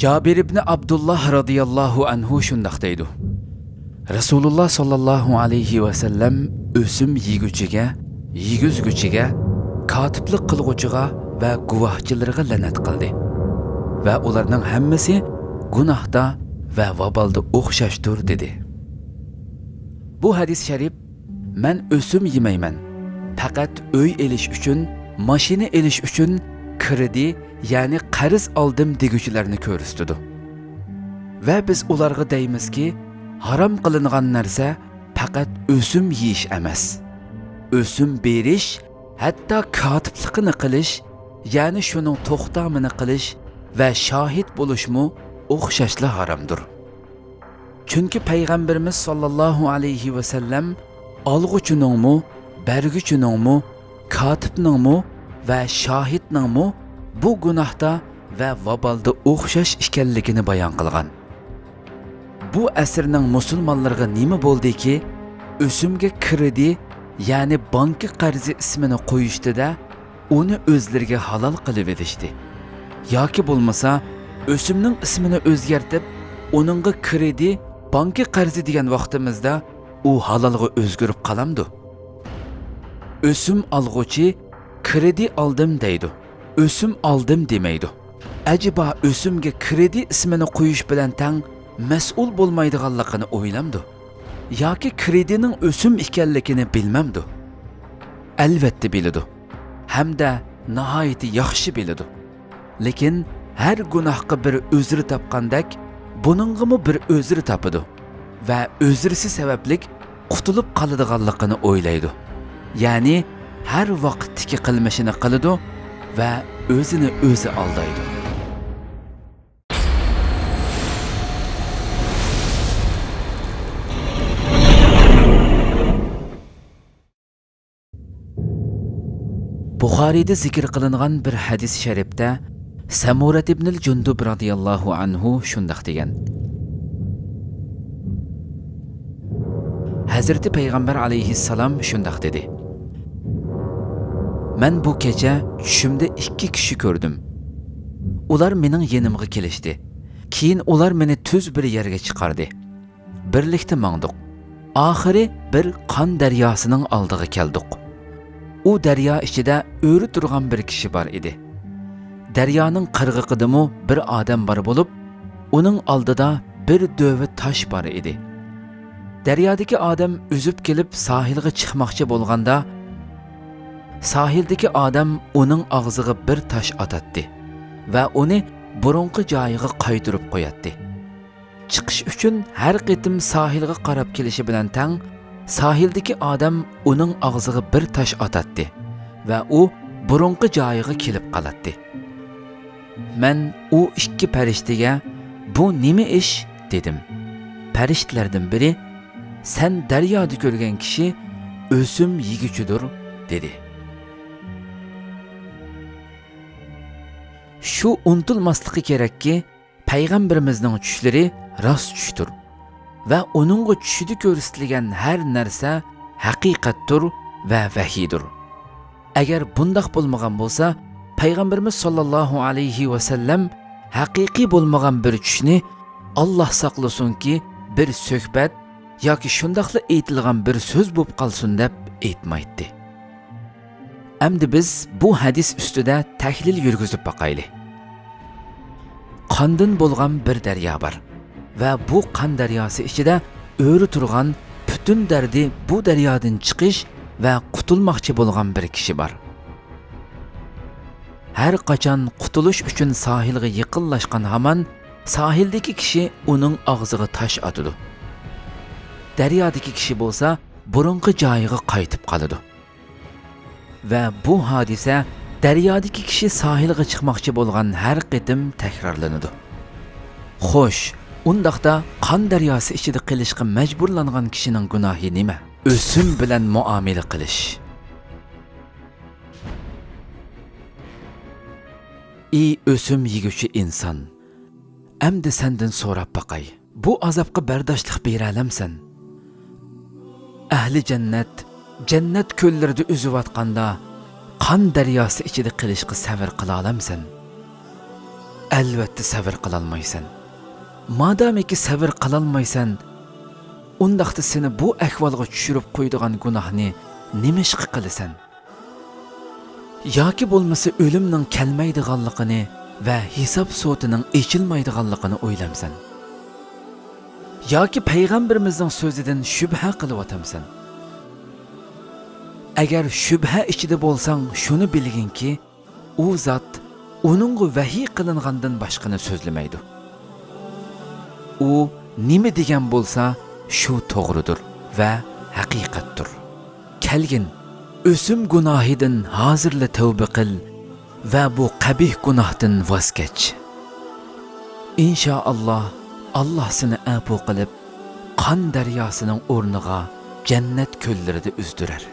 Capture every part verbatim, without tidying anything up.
جابىر ئىبنى ئابدۇللاھ رازىياللاھۇ ئەنھۇ شۇنداق دەيدۇ: رەسۇلۇللاھ ساللاللاھۇ ئەلەيھى ۋەسەللەم ئۆسۈم يېگۈچىگە، يېگۈزگۈچىگە، كاتىپلىق قىلغۇچىغا ۋە گۇۋاھچىلىرىغا لەنەت قىلدى ۋە ئۇلارنىڭ ھەممىسى گۇناھتا ۋە ۋابالدا ئوخشاشتۇر، دېدى. بۇ ھەدىس شەرىپ مەن ئۆسۈم يېمەيمەن، پەقەت ئۆي ئېلىش ئۈچۈن، ماشىنا ئېلىش ئۈچۈن كىرېدى، يەنى قەرز ئالدىم دېگۈچىلەرنى كۆرسىتىدۇ. ۋە بىز ئۇلارغا دەيمىزكى، ھارام قىلىنغان نەرسە پەقەت ئۆسۈم يېيىش ئەمەس، ئۆسۈم بېرىش، ھەتتا كاتىپلىقىنى قىلىش، يەنى شۇنىڭ توختامىنى قىلىش ۋە شاھىت بولۇشمۇ ئوخشاشلا ھارامدۇر. چۈنكى پەيغەمبىرىمىز ساللاللاھۇ ئەلەيھى ۋەسەللەم ئالغۇچىنىڭمۇ، بەرگۈچىنىڭمۇ، كاتىپنىڭمۇ ۋە شاھىتنىڭمۇ بۇ گۇناھتا ۋە ۋابالدا ئوخشاش ئىكەنلىكىنى بايان قىلغان. بۇ ئەسىرنىڭ مۇسۇلمانلىرىغا نېمە بولدىكى، ئۆسۈمگە كىرېدىت، يەنى بانكا قەرزى ئىسمىنى قويۇشتىدە، ئۇنى ئۆزلىرىگە ھالال قىلىۋېلىشتى. ياكى بولمىسا، ئۆسۈمنىڭ ئىسمىنى ئۆزگەرتىپ، ئۇنىڭغا كىرېدىت، بانكا قەرزى دېگەن ۋاقتىمىزدا ئۇ ھالالغا ئۆزگىرىپ قالامدۇ؟ ئۆسۈم ئالغۇچى كىرېدىت ئالدىم دەيدۇ، ئۆسۈم ئالدىم دېمەيدۇ. ئەجەبا ئۆسۈمگە كىرېدىت ئىسمىنى قويۇش بىلەن تەڭ مەسئۇل بولمايدىغانلىقىنى ئويلامدۇ؟ ياكى كىرېدىتنىڭ ئۆسۈم ئىكەنلىكىنى بىلمەمدۇ؟ ئەلۋەتتە بىلىدۇ. ھەمدە ناھايىتى ياخشى بىلىدۇ. لېكىن ھەر گۇناھقا بىر ئۆزرە تاپقاندەك، بۇنىڭغىمۇ بىر ئۆزرە تاپىدۇ ۋە ئۆزرىسى سەۋەبلىك قۇتۇلۇپ قالىدىغانلىقىنى ئويلايدۇ. يەنى ھەر ۋاقىتتىكى قىلمىشىنى قىلىدۇ ۋە ئۆزىنى ئۆزى ئالدايدۇ. بۇخارىيدا زىكىر قىلىنغان بىر ھەدىس شەرىپتە سەمۇرەت ئىبنىل جۇندۇب رازىياللاھۇ ئەنھۇ شۇنداق دېگەن: ھەزرىتى پەيغەمبەر ئەلەيھىسسالام شۇنداق دېدى: مەن بۇ كېچە چۈشۈمدە ئىككى كىشى كۆردۈم. ئۇلار مېنىڭ يېنىمغا كېلىشتى. كېيىن ئۇلار مېنى تۈز بىر يەرگە چىقاردى. بىرلىكتە ماڭدۇق. ئاخىرى بىر قان دەرياسىنىڭ ئالدىغا كەلدۇق. ئۇ دەريا ئىچىدە ئۆرە تۇرغان بىر كىشى بار ئىدى. دەريانىڭ قىرغىقىدىمۇ بىر ئادەم بار بولۇپ، ئۇنىڭ ئالدىدا بىر دۆۋە تاش بار ئىدى. دەريادىكى ئادەم ئۈزۈپ كېلىپ ساھىلغا چىقماقچى بولغاندا، ساھىلدىكى ئادەم ئۇنىڭ ئاغزىغا بىر تاش ئاتاتتى ۋە ئۇنى بۇرۇنقى جايىغا قايتۇرۇپ قوياتتى. چىقىش ئۈچۈن ھەر قېتىم ساھىلغا قاراپ كېلىشى بىلەن تەڭ، ساھىلدىكى ئادەم ئۇنىڭ ئاغزىغا بىر تاش ئاتاتتى ۋە ئۇ بۇرۇنقى جايىغا كېلىپ قالاتتى. مەن ئۇ ئىككى پەرىشتىگە، «بۇ نېمە ئىش؟» دېدىم. پەرىشتىلەردىن بىرى، «سەن دەريادا كۆرگەن كىشى ئۆسۈم يېگۈچىدۇر» دېدى. شۇ ئۇنتۇلماسلىقى كېرەككى، پەيغەمبىرىمىزنىڭ چۈشلىرى راست چۈشتۇر ۋە ئۇنىڭغا چۈشىدە كۆرسىتىلگەن ھەر نەرسە ھەقىقەتتۇر ۋە ۋەھىيدۇر. ئەگەر بۇنداق بولمىغان بولسا، پەيغەمبىرىمىز ساللاللاھۇ ئەلەيھى ۋەسەللەم ھەقىقىي بولمىغان بىر چۈشنى، ئاللاھ ساقلىسۇنكى، بىر سۆھبەت ياكى شۇنداقلا ئېيتىلغان بىر سۆز بولۇپ قالسۇن دەپ ئېيتمايتتى. ئەمدى بىز بۇ ھەدىس ئۈستىدە تەھلىل يۈرگۈزۈپ باقايلى. قاندىن بولغان بىر دەريا بار ۋە بۇ قان دەرياسى ئىچىدە ئۆرە تۇرغان، پۈتۈن دەردى بۇ دەريادىن چىقىش ۋە قۇتۇلماقچى بولغان بىر كىشى بار. ھەر قاچان قۇتۇلۇش ئۈچۈن ساھىلغا يېقىنلاشقان ھامان، ساھىلدىكى كىشى ئۇنىڭ ئاغزىغا تاش ئاتىدۇ. دەريادىكى كىشى بولسا بۇرۇنقى جايىغا قايتىپ قالىدۇ. ۋە بۇ ھادىسە دەريادىكى كىشى ساھىلغا چىقماقچى بولغان ھەر قېتىم تەكرارلىنىدۇ. خوش، ئۇنداقتا قان دەرياسى ئىچىدە قېلىشقا مەجبۇرلانغان كىشىنىڭ گۇناھى نېمە؟ ئۆسۈم بىلەن مۇئامىلە قىلىش. ئى ئۆسۈم يېگۈچى ئىنسان! ئەمدى سەندىن سوراپ باقاي. بۇ ئازابقا بەرداشلىق بېرەلەمسەن؟ ئەھلى جەننەت جەننەت كۆللىرىدە ئۈزۈۋاتقاندا، قان دەرياسى ئىچىدە قېلىشقا سەۋر قىلالامسەن؟ ئەلۋەتتە سەۋر قىلالمايسەن. مادامىكى سەۋر قىلالمايسەن، ئۇنداقتا سېنى بۇ ئەھۋالغا چۈشۈرۈپ قويىدىغان گۇناھنى نېمىشقا قىلىسەن؟ ياكى بولمىسا ئۆلۈمنىڭ كەلمەيدىغانلىقىنى ۋە ھېساب سوتىنىڭ ئېچىلمايدىغانلىقىنى ئويلامسەن؟ ياكى پەيغەمبىرىمىزنىڭ سۆزىدىن شۈبھە قىلىۋاتامسەن؟ ئەگەر شۈبھە ئىچىدە بولساڭ، شۇنى بىلگىنكى، ئۇ زات ئۇنىڭغا ۋەھىي قىلىنغاندىن باشقىنى سۆزلىمەيدۇ. ئۇ نېمە دېگەن بولسا، شۇ توغرىدۇر ۋە ھەقىقەتتۇر. كەلگىن، ئۆسۈم گۇناھىدىن ھازىرلا تەۋبە قىل ۋە بۇ قەبىھ گۇناھتىن ۋاز كەچ. ئىنشائاللا، ئاللا سېنى ئەپۇ قىلىپ، قان دەرياسىنىڭ ئورنىغا جەننەت كۆللىرىدە ئۈزدۈرەر.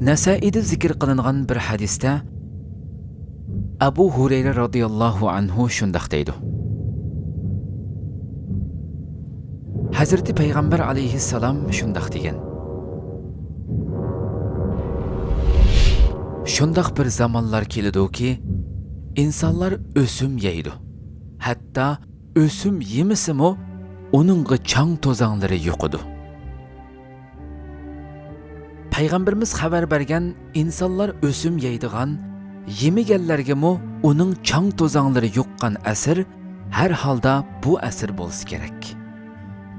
نەسائىيدە زىكىر قىلىنغان بىر ھەدىستە ئەبۇ ھۇرەيرە رازىياللاھۇ ئەنھۇ شۇنداق دەيدۇ، ھەزرىتى پەيغەمبەر ئەلەيھىسسالام شۇنداق دېگەن: شۇنداق بىر زامانلار كېلىدۇكى، ئىنسانلار ئۆسۈم يەيدۇ، ھەتتا ئۆسۈم يېمىسىمۇ، ئۇنىڭغا چاڭ توزاڭلىرى يۇقىدۇ. پەيغەمبىرىمىز خەۋەر بەرگەن ئىنسانلار ئۆسۈم يەيدىغان، يېمىگەنلەرگىمۇ ئۇنىڭ چاڭ توزاڭلىرى يۇققان ئەسىر، ھەر ھالدا بۇ ئەسىر بولسا كېرەك.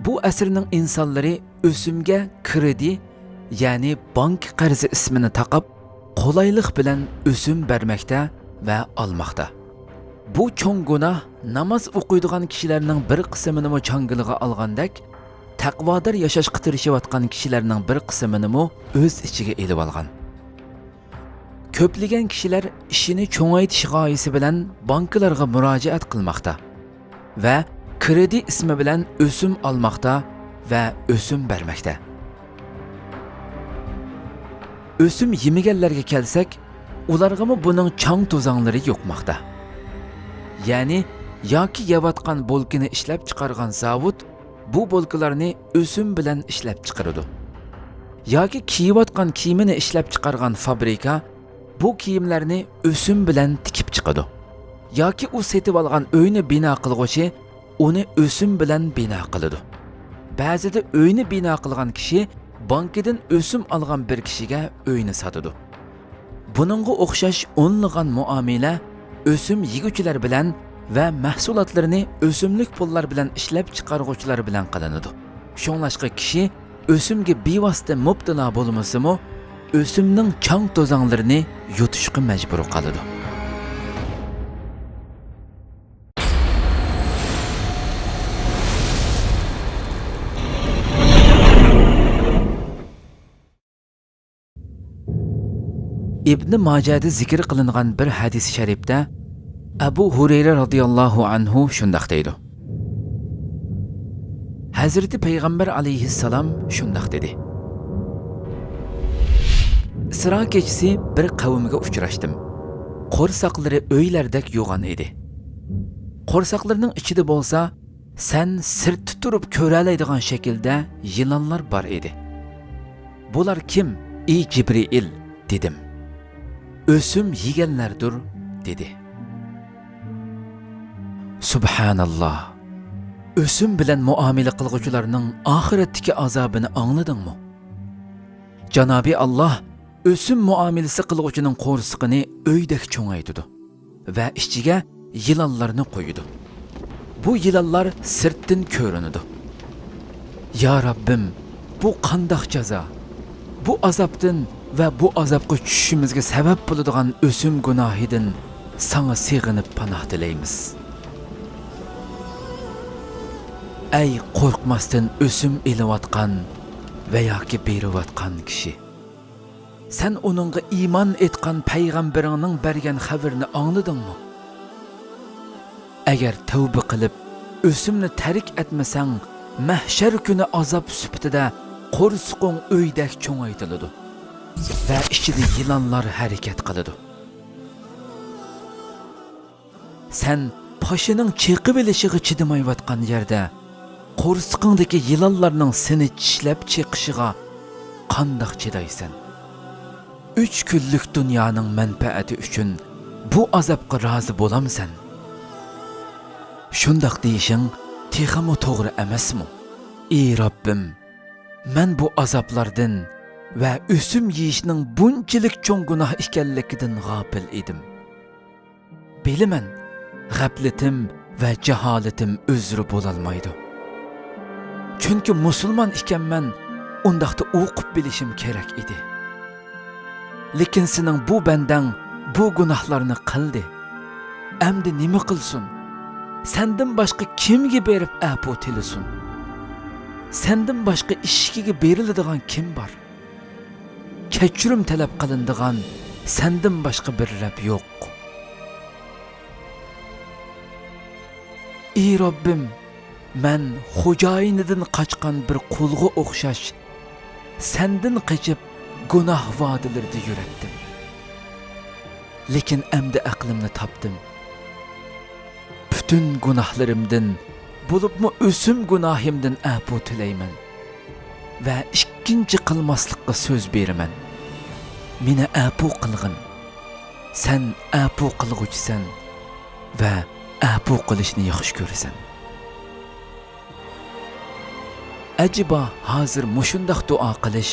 بۇ ئەسىرنىڭ ئىنسانلىرى ئۆسۈمگە كرېدىت، يەنى بانكا قەرزى ئىسمىنى تاقاپ، قولايلىق بىلەن ئۆسۈم بەرمەكتە ۋە ئالماقتا. بۇ چوڭ گۇناھ ناماز ئوقۇيدىغان كىشىلەرنىڭ بىر قىسمىنىمۇ چاڭگىلىغا ئالغاندەك، تەقۋادار ياشاشقا تىرىشىۋاتقان كىشىلەرنىڭ بىر قىسمىنىمۇ ئۆز ئىچىگە ئېلىۋالغان. كۆپلىگەن كىشىلەر ئىشىنى چوڭايتىش غايىسى بىلەن بانكىلارغا مۇراجىئەت قىلماقتا ۋە كرېدىت ئىسمى بىلەن ئۆسۈم ئالماقتا ۋە ئۆسۈم بەرمەكتە. ئۆسۈم يېمىگەنلەرگە كەلسەك، ئۇلارغىمۇ بۇنىڭ چاڭ توزاڭلىرى يۇقماقتا. يەنى ياكى يەۋاتقان بولكىنى ئىشلەپچىقارغان زاۋۇت بۇ بولكىلارنى ئۆسۈم بىلەن ئىشلەپچىقىرىدۇ. ياكى كىيىۋاتقان كىيىمىنى ئىشلەپچىقارغان فابرىكا بۇ كىيىملەرنى ئۆسۈم بىلەن تىكىپ چىقىدۇ. ياكى ئۇ سېتىۋالغان ئۆينى بىنا قىلغۇچى ئۇنى ئۆسۈم بىلەن بىنا قىلىدۇ. بەزىدە ئۆينى بىنا قىلغان كىشى بانكىدىن ئۆسۈم ئالغان بىر كىشىگە ئۆينى ساتىدۇ. بۇنىڭغا ئوخشاش ئونلىغان مۇئامىلە ئۆسۈم يېگۈچىلەر بىلەن ۋە مەھسۇلاتلىرىنى ئۆسۈملۈك پۇللار بىلەن ئىشلەپچىقارغۇچىلار بىلەن قىلىنىدۇ. شۇڭلاشقا كىشى ئۆسۈمگە بىۋاسىتە مۇپتىلا بولمىسىمۇ، ئۆسۈمنىڭ چاڭ توزاڭلىرىنى يۇتۇشقا مەجبۇر قالىدۇ. ئىبنى ماجەدە زىكىر قىلىنغان بىر ھەدىس شەرىپتە ئەبۇ ھۇرەيرە رازىياللاھۇ ئەنھۇ شۇنداق دەيدۇ، ھەزرىتى پەيغەمبەر ئەلەيھىسسالام شۇنداق دېدى، ئىسرا كېچىسى بىر قەۋمگە ئۇچراشتىم. قورساقلىرى ئۆيلەردەك يوغان ئىدى. قورساقلىرىنىڭ ئىچىدە بولسا سەن سىرتتا تۇرۇپ كۆرەلەيدىغان شەكىلدە يىلانلار بار ئىدى. بۇلار كىم، ئى جىبرىئىل؟ دېدىم. ئۆسۈم يېگەنلەردۇر، دېدى. سۇبھاناللا! ئۆسۈم بىلەن مۇئامىلە قىلغۇچىلارنىڭ ئاخىرەتتىكى ئازابىنى ئاڭلىدىڭمۇ؟ جانابى ئاللا ئۆسۈم مۇئامىلىسى قىلغۇچىنىڭ قورسىقىنى ئۆيدەك چوڭايتىدۇ ۋە ئىچىگە يىلانلارنى قويىدۇ. بۇ يىلانلار سىرتتىن كۆرۈنىدۇ. يا رەببىم، بۇ قانداق جازا؟ بۇ ئازابتىن ۋە بۇ ئازابقا چۈشۈشىمىزگە سەۋەب بولىدىغان ئۆسۈم گۇناھىدىن ساڭا سېغىنىپ پاناھ تىلەيمىز. ئەي قورقماستىن ئۆسۈم ئېلىۋاتقان ۋە ياكى بېرىۋاتقان كىشى! سەن ئۇنىڭغا ئىمان ئېيتقان پەيغەمبىرىڭنىڭ بەرگەن خەۋىرىنى ئاڭلىدىڭمۇ؟ ئەگەر تەۋبە قىلىپ، ئۆسۈمنى تەرك ئەتمىسەڭ، مەھشەر كۈنى ئازاب سۈپىتىدە قورسىقىڭ ئۆيدەك چوڭايتىلىدۇ ۋە ئىچىدە يىلانلار ھەرىكەت قىلىدۇ. سەن قاشىنىڭ چېقىۋېلىشىغا چىدىمايۋاتقان يەردە قورسىقىڭدىكى يىلانلارنىڭ سېنى چىشلەپ چېقىشىغا قانداق چىدايسەن؟ ئۈچ كۈنلۈك دۇنيانىڭ مەنپەئەتى ئۈچۈن بۇ ئازابقا رازى بولامسەن؟ شۇنداق دېيىشىڭ تېخىمۇ توغرا ئەمەسمۇ؟ ئى رەببىم، مەن بۇ ئازابلاردىن ۋە ئۆسۈم يېيىشنىڭ بۇنچىلىك چوڭ گۇناھ ئىكەنلىكىدىن غاپىل ئىدىم. بىلىمەن، غەپلىتىم ۋە جاھالىتىم ئۆزرە بولالمايدۇ. چۈنكى مۇسۇلمان ئىكەنمەن، ئۇنداقتا ئوقۇپ بىلىشىم كېرەك ئىدى. لېكىن سېنىڭ بۇ بەندەڭ بۇ گۇناھلارنى قىلدى. ئەمدى نېمە قىلسۇن؟ سەندىن باشقا كىمگە بېرىپ ئەپۇ تىلىسۇن؟ سەندىن باشقا ئىشىكىگە بېرىلىدىغان كىم بار؟ كەچۈرۈم تەلەپ قىلىنىدىغان سەندىن باشقا بىر رەب يوق. ئى رەببىم، مەن خوجايىنىدىن قاچقان بىر قۇلغا ئوخشاش سەندىن قېچىپ گۇناھ ۋادىلىرىدا يۈرەتتىم. لېكىن ئەمدى ئەقلىمنى تاپتىم. پۈتۈن گۇناھلىرىمدىن، بولۇپمۇ ئۆسۈم گۇناھىمدىن ئەپۇ تىلەيمەن ۋە ئىككىنچى قىلماسلىققا سۆز بېرىمەن. مېنى ئەپۇ قىلغىن. سەن ئەپۇ قىلغۇچىسەن ۋە ئەپۇ قىلىشنى ياخشى كۆرىسەن. ئەجەبا، ھازىر مۇشۇنداق دۇئا قىلىش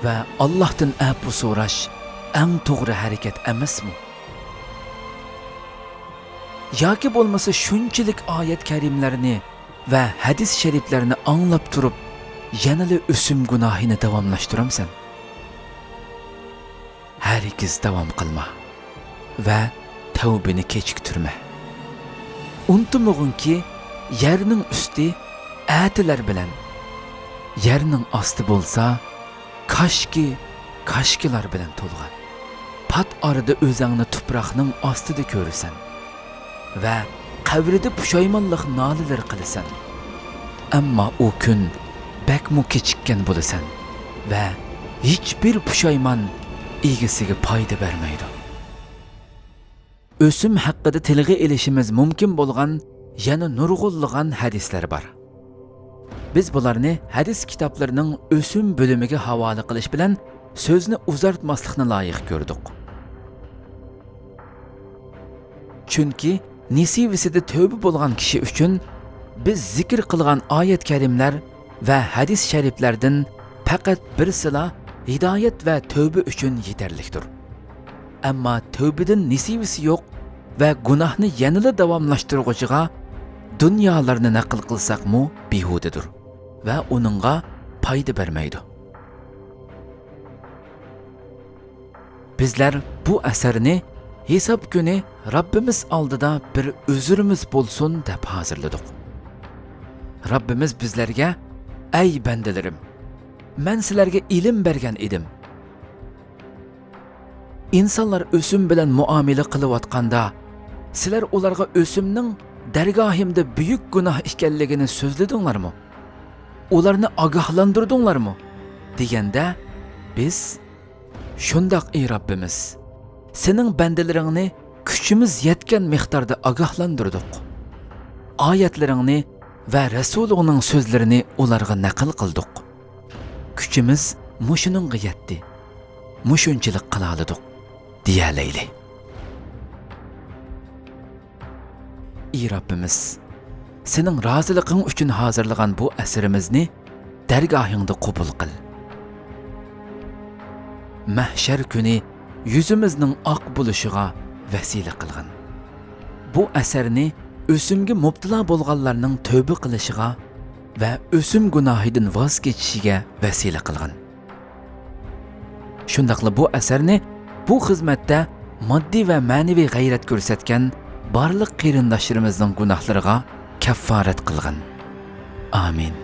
ۋە ئاللاھتىن ئەپۇ سوراش ئەڭ توغرا ھەرىكەت ئەمەسمۇ؟ ياكى بولمىسا شۇنچىلىك ئايەت كەرىملەرنى ۋە ھەدىس شەرىپلەرنى ئاڭلاپ تۇرۇپ، يەنىلا ئۆسۈم گۇناھىنى داۋاملاشتۇرامسەن؟ ھەرگىز داۋام قىلما ۋە تەۋبىنى كېچىكتۈرمە. ئۇنتۇمىغىنكى، يەرنىڭ ئۈستى ئەتىلەر بىلەن، يەرنىڭ ئاستى بولسا كاشكى، كاشكىلار بىلەن تولغان. پات ئارىدا ئۆزەڭنى تۇپراقنىڭ ئاستىدا كۆرىسەن ۋە قەبرىدە پۇشايمانلىق نالىلىرى قىلىسەن. ئەمما ئۇ كۈن بەكمۇ كېچىككەن بولىسەن ۋە ھېچبىر پۇشايمان ئىگىسىگە پايدا بەرمەيدۇ. ئۆسۈم ھەققىدە تىلغا ئېلىشىمىز مۇمكىن بولغان يەنە نۇرغۇنلىغان ھەدىسلەر بار. بىز بۇلارنى ھەدىس كىتابلىرىنىڭ ئۆسۈم بۆلۈمىگە ھاۋالە قىلىش بىلەن سۆزنى ئۇزارتماسلىقنى لايىق كۆردۇق. چۈنكى نېسىۋىسىدە تۆۋبە بولغان كىشى ئۈچۈن بىز زىكىر قىلغان ئايەت كەرىملەر ۋە ھەدىس شەرىپلەردىن پەقەت بىرسىلا ھىدايەت ۋە تۆۋبە ئۈچۈن يېتەرلىكتۇر. ئەمما تۆۋبىدىن نېسىۋىسى يوق ۋە گۇناھنى يەنىلا داۋاملاشتۇرغۇچىغا دۇنيالارنى نەقىل قىلساقمۇ بىھۇدىدۇر ۋە ئۇنىڭغا پايدا بەرمەيدۇ. بىزلەر بۇ ئەسەرنى ھېساب كۈنى رەببىمىز ئالدىدا بىر ئۆزرىمىز بولسۇن دەپ ھازىرلىدۇق. رەببىمىز بىزلەرگە، ئەي بەندىلىرىم، مەن سىلەرگە ئىلىم بەرگەن ئىدىم. ئىنسانلار ئۆسۈم بىلەن مۇئامىلە قىلىۋاتقاندا، سىلەر ئۇلارغا ئۆسۈمنىڭ دەرگاھىمدا بۈيۈك گۇناھ ئىكەنلىكىنى سۆزلىدىڭلارمۇ؟ ئۇلارنى ئاگاھلاندۇردۇڭلارمۇ؟ دېگەندە، بىز، شۇنداق، ئى رەببىمىز، سېنىڭ بەندىلىرىڭنى كۈچىمىز يەتكەن مىقداردا ئاگاھلاندۇردۇق. ئايەتلىرىڭنى ۋە رەسۇلۇڭنىڭ سۆزلىرىنى ئۇلارغا نەقىل قىلدۇق. كۈچىمىز مۇشۇنىڭغا يەتتى، مۇشۇنچىلىك قىلالىدۇق، دېيەلەيلى. ئى رەببىمىز، سېنىڭ رازىلىقىڭ ئۈچۈن ھازىرلىغان بۇ ئەسىرىمىزنى دەرگاھىڭدا قوبۇل قىل. مەھشەر كۈنى يۈزىمىزنىڭ ئاق بولۇشىغا ۋەسىلە قىلغىن. بۇ ئەسەرنى ئۆسۈمگە مۇپتىلا بولغانلارنىڭ تۆبە قىلىشىغا ۋە ئۆسۈم گۇناھىدىن ۋاز كېچىشىگە ۋەسىلە قىلغىن. شۇنداقلا بۇ ئەسەرنى بۇ خىزمەتتە ماددىي ۋە مەنىۋى غەيرەت كۆرسەتكەن بارلىق قېرىنداشلىرىمىزنىڭ گۇناھلىرىغا كەففارەت قىلغىن. ئامىن.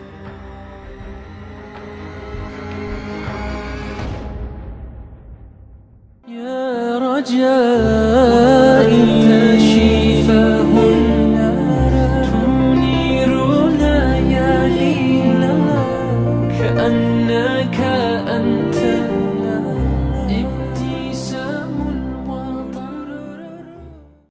يا رجائي، أنت شفاء، تنير ليالينا، كأنك